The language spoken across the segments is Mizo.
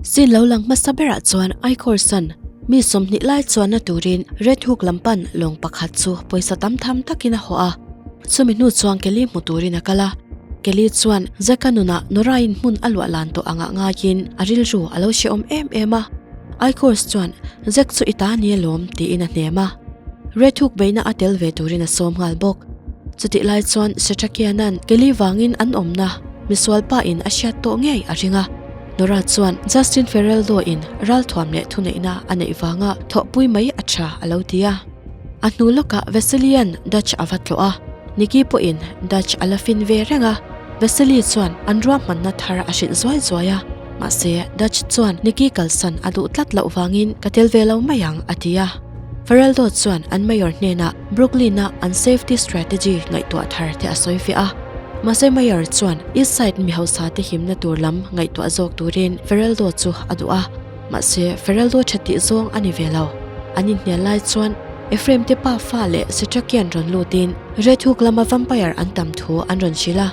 Scene lo lang hmasa berah chuan Aikhawrsan mi 20 lai chuanna turin Red Hook lam pan lawng pakhat chu pawisa tam tham takin a hawh a. Chumi hnu chuan Kelly hmu turin a kal a. Kelly chuan Zack-a nunah Nora-in hmun a luah lan tawh angah ngaiin a rilru a lo hrehawm em em a. Aikhawrs chuan Zack chu i ta ni alawm tiin a hnem a. Red Hook beihna a tel ve turin a sawm nghal bawk. Chutih lai chuan Setrakiana'n Kelly vangin an awmna misual pa in a hriat tawh ngei a ring a. Nora chuan Justin Fereldo in ralthuam leh thuneihna a neih vanga thawhpui mai a tha a lo ti a. A hnu lawkah Vasily-a'n Dutch a va tlawh a, Nikki pawhin Dutch a la fin ve reng a. Vasily chuan an ruahmanna thar a hrilh zuai zuai a, mahse Dutch chuan Nikki kalsan a duh tlat loh vangin ka tel ve lo mai ang a ti a. Fereldo chuan an mayor hnenah Brooklyn-a an safety strategy ngaihtuah thar te a sawi fiah a. Mahse mayor chuan East Side mi hausa te himna tur lam ngaihtuah zawk turin Fereldo chu a duh a. Mahse Fereldo tha tih zawng a ni ve lo. An inhnial lai chuan Ephraim te pa fa leh Setrakian rawn lutin Red Hook lama vampire an tam thu an rawn hrilh a.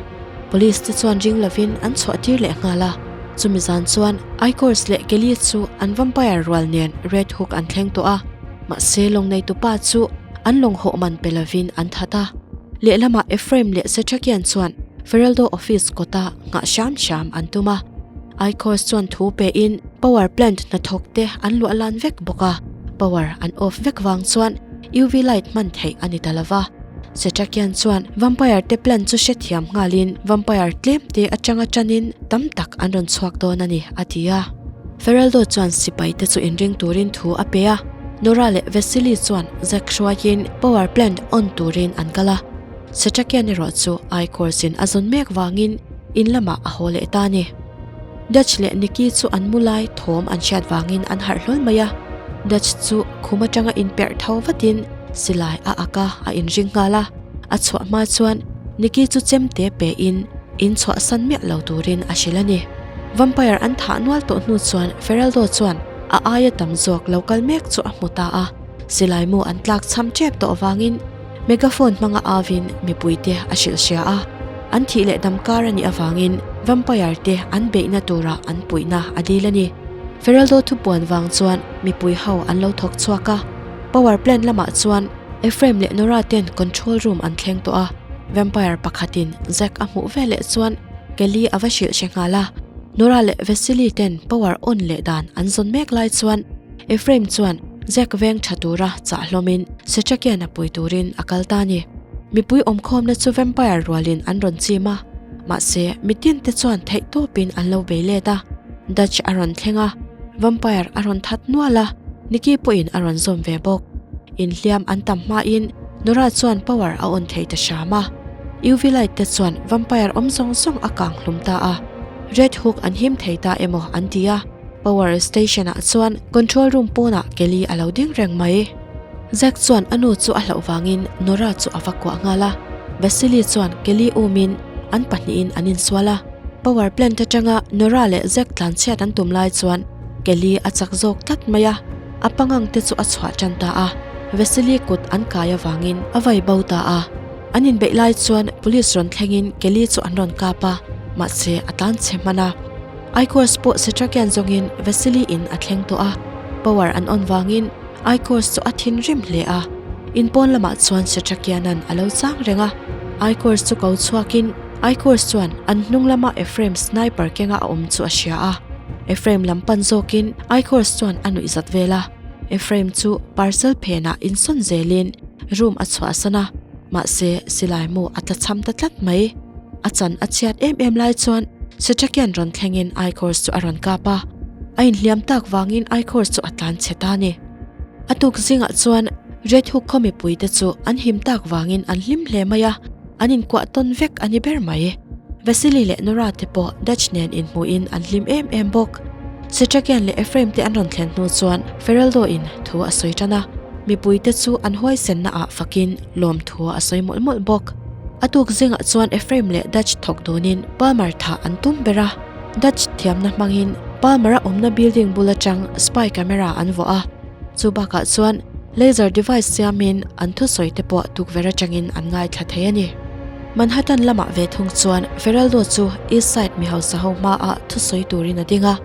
Police te chuan ring lovin an chhuah tir leh nghal a. Chumi zan chuan Icors leh Kelly chu an vampire rual nen Red Hook an thleng tawh a, mahse lawng neitupa chu an lawng hawh man pe lovin an that a. Lehlamah Ephraim leh Setrakian chuan Feraldo office kawta nghah hram hram an tum a. Icors chuan thu pein power plant hnathawk te an luah lan vek bawk a, power an off vek vang chuan UV light hman theih a ni ta lova. Setrakian chuan vampire te plan chu hrethiam nghalin vampire tlem te atanga tanin tam tak an rawn chhuak dawn a ni, a ti a. Feraldo chuan sipai te chu inring turin thu a pe a, Nora leh Vasily chuan Zack hruaiin power plant on turin an kal a. Setrakian erawh chu Ichors in a zawn mek vangin in lamah a haw leh ta a ni. Dutch leh Nikki chu an mu lai thawm an hriat vangin an harh hlawl mai a. Dutch chu khum atanga inperh tho vatin silai a ak a, a inring nghal a. A chhuah hma chuan Nikki chu chemte pe in in chhuahsan miah lo turin a hrilh a ni. Vampire an thah nual tawh hnu chuan Feraldo chuan a aia tam zawk lo kal mek chu a hmu ta a. Silai mu an tlak cham tep tawh vangin megaphone hmanga avin mipuite a hrilh hria a. An thih leh dam kar a nih avangin vampire te an beihna tura an puihna a dil a ni. Feraldo thupuan vang chuan mipui ho an lo thawk chhuak a. Power plant lamah chuan Ephraim leh Nora ten control room an thleng tawh a, vampire pakhatin Zack a hmuh veleh chuan Kelly a va hrilh hre nghal a. Nora leh Vasily ten power on leh dan an zawn mek lai chuan Ephraim chuan Zack veng tha tura chah hlawmin Setrakian a pui turin a kal ta a ni. Mipui awmkhawmna chu vampire rualin an rawn chim a, mahse mitin te chuan theihtawpin an lo bei let a. Dutch a rawn thleng a, vampire a rawn that nual a, Nikki pawhin a rawn zawm ve bawk. Inhliam an tam hmain Nora chuan power a on thei ta hram a. UV light te chuan vampire awm zawng zawng a kang hlum ta a. Red Hook an him thei ta emaw an ti a. Power station ah chuan control room pawnah Kelly a lo ding reng mai. Zack chuan a nu chu a hlauh vangin Nora chu a va kuah nghal a. Vasily chuan Kelly umin an pahnihin an insual a. Power plant atanga Nora leh Zack tlanchhiat an tum lai chuan Kelly a chak zawk tlat mai a, a pangang te chu a chhuah tan ta a, Vasily kut an kai avangin a vai bo ta a. An inbeih lai chuan police rawn thlengin Kelly chu an rawn kap a, mahse a tlan chhe hman a. Icors pawh Setrakian zawngin Vasily in a thleng tawh a, power an on vangin Icors chu a thinrim hle a. In pawn lamah chuan Setrakianan a lo chang reng a, Icors chu ko chhuakin Icors chuan an hnung lama Ephraim sniper kenga a awm chu a hria a. Ephraim lam pan zawkin Icors chuan a nuih zat vel a. Ephraim chu parcel phenah insawn zelin room a chhuahsan a, mahse silai mu a tla cham ta tlat mai. A chan a chhiat em em lai chuan Setrakian rawn thlengin Icors chu a rawn kap a. A inhliam tak vangin Icors chu a tlan chhe ta a ni. A tuk zingah chuan Red Hook khaw mipuite chu an him tak vangin an hlim hle mai a. An inkuah tawn vek a ni ber mai. Vasily leh Nora te pawh Dutch nen inhmuhin an hlim em em bawk. Setrakian leh Ephraim te an rawn thlen hnu chuan Feraldo in thu a sawi tan a, mipui te chu an huaisenna ah fakin lawm thu a sawi mawlh mawlh bawk. A tuk zingah chuan Ephraim leh Dutch thawk dunin Palmer thah an tum ber a, Dutch thiamna hmangin Palmer a awmna building bul atang spy camera an vuah a, chu bakah chuan Laser device siamin an thusawi te pawh tukverh atangin an ngaithla thei a ni. Manhattan lamah ve thung chuan Feraldo chu East Side mi hausa ho hmaah thusawi turin a ding a.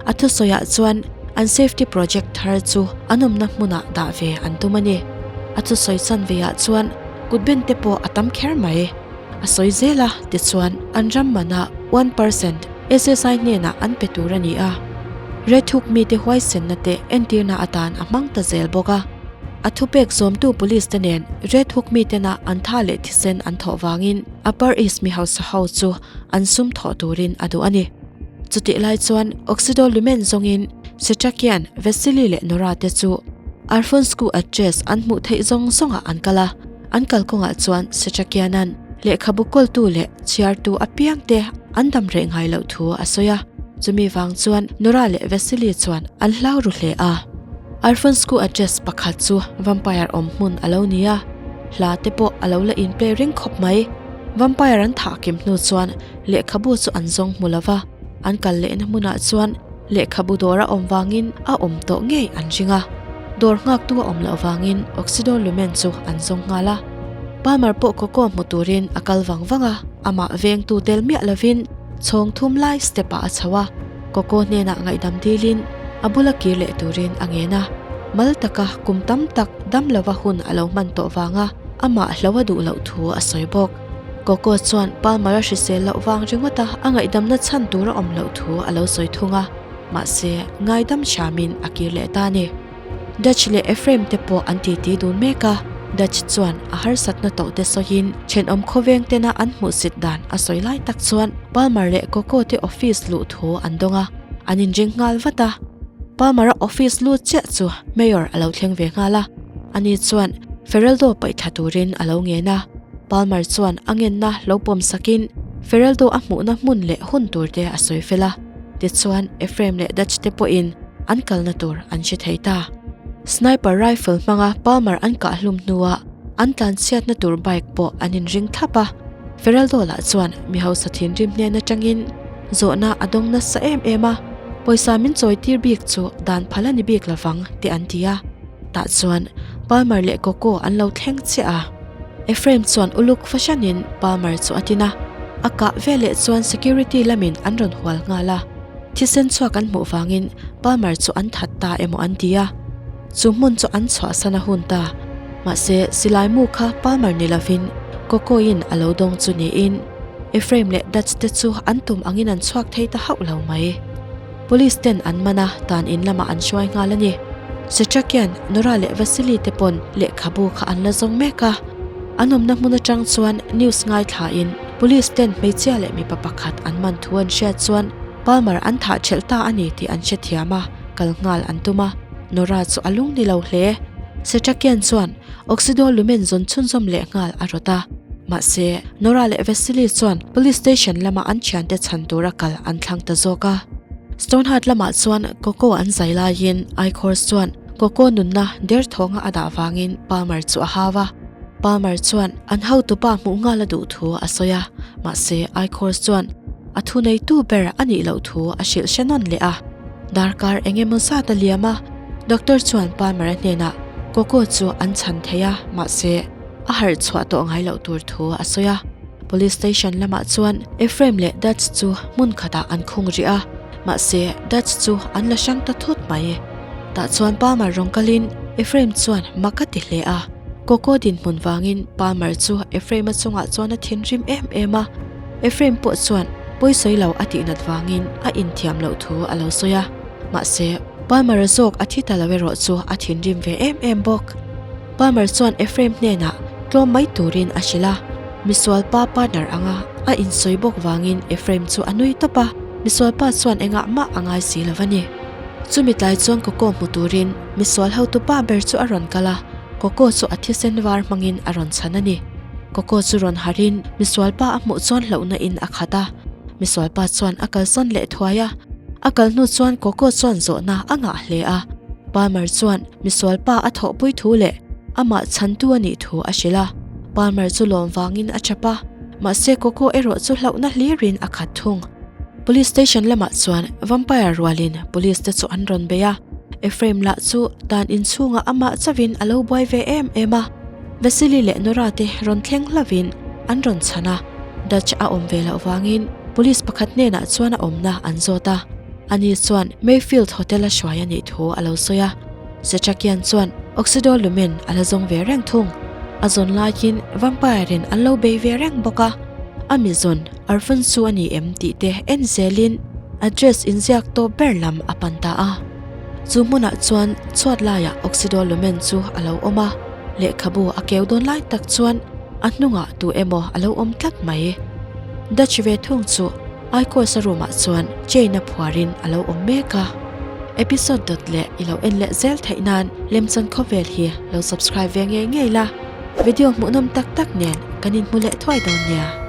A thusawiah chuan an safety project thar chu an awmna hmunah dah ve an tum a ni. A thusawi chanveah chuan kutben te pawh a tam kher mai. A sawi zel a, tichuan an ram manah 1% SSI hnenah an pe tur a ni a. Red Hook mite huaisenna te entirna atan a hmang ta zel bawk a. A thupek zawmtu police te nen Red Hook mitena an tha leh thisen an thawh vangin Upper East mi hausa ho chu an sum thawh turin a duh a ni. Chutih lai chuan Oxido Lumen zawngin Setrakian, Vasily leh Nora te chu Alphonse-ku address an hmuh theih zawng zawngah an kal a. An kalkawngah chuan Setrakianan lehkhabu kawltu leh chhiartu apiangte an dam reh ngai loh thu a sawi a. Chumi vang chuan Nora leh Vasily chuan an hlau ru hle a. Alphonse-ku address pakhat chu vampire awm hmun a lo ni a, hla te pawh a lo la in play ring khawp mai. Vampire an thah kim hnu chuan lehkhabu chu an zawng hmu lo va, an kal lehna hmunah chuan lehkhabu dawr a awm vangin a awm tawh ngei an ring a. Dawr nghaktu a awm loh vangin Oxido Lumen chu an zawng nghal a. Palmer pawh Coco hmu turin a kal vang vang a, amah vengtu tel miah lovin chhawng thum lai step ah a chho a. Coco hnenah ngaihdam dilin a bula kir leh turin a ngen a, mal taka kum tam tak dam lova hun a lo hman tawh vanga amah hlo a duh loh thu a sawi bawk. Coco chuan Palmer a hrisel loh vang ringawta a ngaihdamna chhan tur a awm loh thu a lo sawi thung a, mahse ngaidam hramin a kir leh ta a ni. Dutch leh Ephraim te pawh an titi dun mek a, Dutch chuan a harsatna tawh te sawiin thenawm khawveng tena an hmuhsit dan a sawi lai tak chuan Palmer leh Coco te office luh thu an dawng a, an inring nghal vat a. Palmer-a office lut chiah chu Mayor a lo thleng ve nghal a, ani chuan Feraldo paih thla turin a lo ngen a. Palmer chuan a ngenna lo pawm sakin Feraldo a hmuhna hmun leh hun tur te a sawi fel a. Tichuan, Ephraim leh Dutch te pawhin an kalna tur an hre thei ta. Sniper rifle hmanga Palmer an kah hlum hnuah an tlanchhiatna tur bike pawh an inring thlap a. Feraldo lah chuan mi hausa thinrim hnen atangin zawhna a dawng nasa em em a, pawisa min chawi tir bik chu dan phal a ni bik lovang te an ti a. Tah chuan Palmer leh Coco an lo thleng chiah a. Ephraim chuan uluk fahranin Palmer chu a tin a, a kah veleh chuan security lamin an rawn hual nghal a. Thisen chhuak an hmuh vangin Palmer chu an that ta emaw an ti a, chu hmun chu an chhuahsan a hun ta. Mahse, silai mu kha Palmer ni lovin Coco-in a lo dawng chu niin Ephraim leh Dutch te chu an tum angin an chhuak thei ta hauh lo mai. Police ten an man a, tan in lamah an hruai nghal a ni. Setrakian, Nora leh Vasily te pawn lehkhabu kha an la zawng mek a. An awmna hmun atang chuan news ngaithlain police ten hmeichhia leh mipa pakhat an man thu an hriat chuan Palmer an thah thelh ta a ni tih an hrethiam a, kal nghal an tum a. Nora chu a lung ni lo hle. Setrakian chuan Oxido lumen zawn chhunzawm leh nghal a rawt a. Mahse, Nora leh Vasily chuan police station lama an thiante chhan tura kal an thlang ta zawk a. Stoneheart lamah chuan Coco an zai laiin Eichhorst chuan Coco nunna derthawnga a dah vangin Palmer chu a hau a. Palmer chuan an hotupa hmuh nghal a duh thu a sawi a, mahse Eichhorst chuan a thuneitu ber a nih loh thu a hrilh hre nawn leh a. Darkar eng emaw zat a liam a, Doctor chuan Palmer-a hnenah Coco chu an chhan thei a, mahse a harh chhuah tawh ngai loh tur thu a sawi a. Police station lamah chuan Ephraim leh Dutch chu hmun khatah an khung rih a, mahse Dutch chu an la hrang ta thut mai. Tah chuan Palmer rawn kalin Ephraim chuan mak a ti hle a. Coco dinhmun vangin Palmer chu Ephraim-a chungah chuan a thinrim em em a. Ephraim pawh chuan pawisawi lo a tihnat vangin a inthiam loh thu a lo sawi a. Mahse, Palmer-a zawk a thi ta lo erawh chu a thinrim ve em em bawk. Palmer chuan Ephraim hnenah tlawm mai turin a hrilh a, misualpa partner anga a insawi bawk vangin Ephraim chu a nui tawp a, misualpa chuan engah mah a ngai si lo a ni. Chumi tlai chuan Coco hmu turin misual hotupa ber chu a rawn kal a, Coco chu a thisen var hmangin a rawn chhan a ni. Coco chu rawn harin misualpa a hmuh chuan hlauhna in a khat a, misualpa chuan a kalsawn leh thuai a. A kal hnu chuan Coco chuan zawhna a ngah hle a, Palmer chuan misualpa a thawhpui thu leh amah chhantu a nih thu a hrilh a. Palmer chu lawm vangin a chap a, mahse Coco erawh chu hlauhna hlirin a khat thung. Police station lamah chuan vampire rualin police te chu an rawn bei a, Ephraim lah chu dan inchhungah amah chauhin a lo buai ve em em a. Vasily leh Nora te rawn thleng hlauvin an rawn chhan a, Dutch a awm ve loh vangin police pakhat hnenah chuan a awmna an zawt a. Ani chuan Mayfield Hotel a hruai a nih thu a lo sawi a. Setrakian chuan Oxido Lumen a la zawng ve reng thung. A zawn laiin Vampire in an lo bei ve reng bawk a. A mi zawn Arfansu a ni em tih te en zelin address inziak tawp ber lam a pan ta a. Chu hmunah chuan chhuat laiah Oxido Lumen chu a lo awm a, lehkhabu a keu dawn lai tak chuan a hnungah tu emaw a lo awm tlat mai. Dutch ve thung chu Aikuasa room ah chuan chain a phuarin a lo awm mek a. Episode dawt leh i lo en leh zel theih nan Lemchan Khawvel hi lo subscribe ve ngei ngei la, video hmuhnawm tak tak nen kan inhmu leh thuai dawn nia.